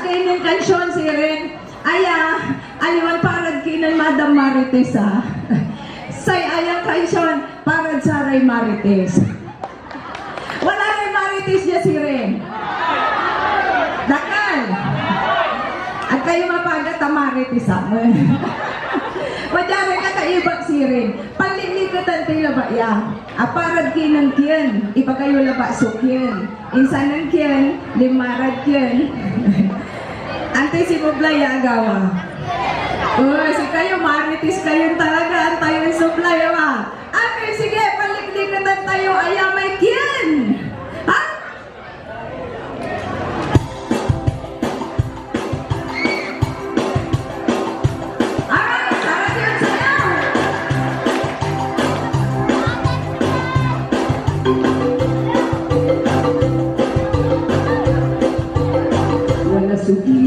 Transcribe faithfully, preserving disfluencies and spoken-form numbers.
Kinen kansion sirin, aya, aliwan parad kinen Madam Marites, ah. Say ayan kansion, parad saray Marites. Wala ray Marites ya sirin. Dakal. Agkayo mapaga ta Marites amen. Wadiaray kakaibak sirin. Panlikliketan toy labat ya. Aparad kinen kien, ibagayo labat so kien. Insan nen kien, linma rad kien. Antoy simeblay ya agawa? Uy, sikayo, Marites kayon talaga, antayon sublay, ama. Okay, sige, panlikliketan tayo, aya may kien. Ha? Alright, para sa iyong sayaw. Wala sugi.